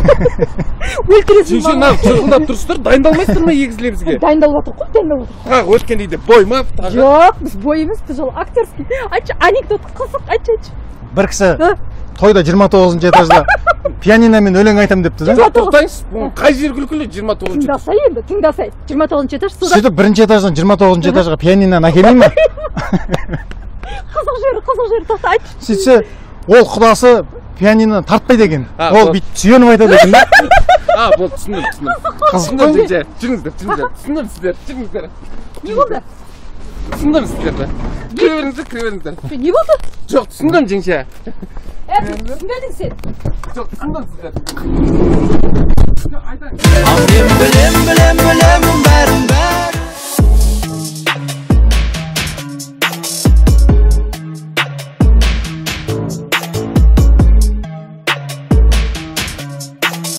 Өлтіресің. Жеңше, мына жырқылдап тұрсыздар, дайындалмайсыздар ма егіз лебізге? Дайындалып жатыр қой, дайындалып жатыр. Тағы өткендей бой ма? Тағы? Жоқ, біз бой емес, біз ол актерский. Айтшы, анекдот қызық, айтшы, айтшы. Бір кісі тойда 29 этажда пианиномен өлең айтамын депті да. Тоқтаңыз, қай жер күлкілі 29-шы? Тыңдасай енді, тыңдасай. 29 этаж содан. Сөйтіп бірінші этаждан 29 этажға пианиноны әкелмей ма? Қызық жері, қызық жері, тоқта, айтшы. Сөйтсе, ол құдасы пианиноны тартпайды екен. Ол бүйтіп сүйеніп айтады екен да. А, болды, түсіндім, түсіндім. Қызық қой. Жүріңіздер, жүріңіздер. Түсіндім сіздер, жүріңіздер. Не болды? Түсіндім сіздерді. Кіре беріңіздер, кіре беріңіздер. Не болды? Жоқ, түсіндім, жеңше. Түсінбедің сен. Жоқ, түсіндім сіздерді. Ал мен білем, білем, білемін бәрін.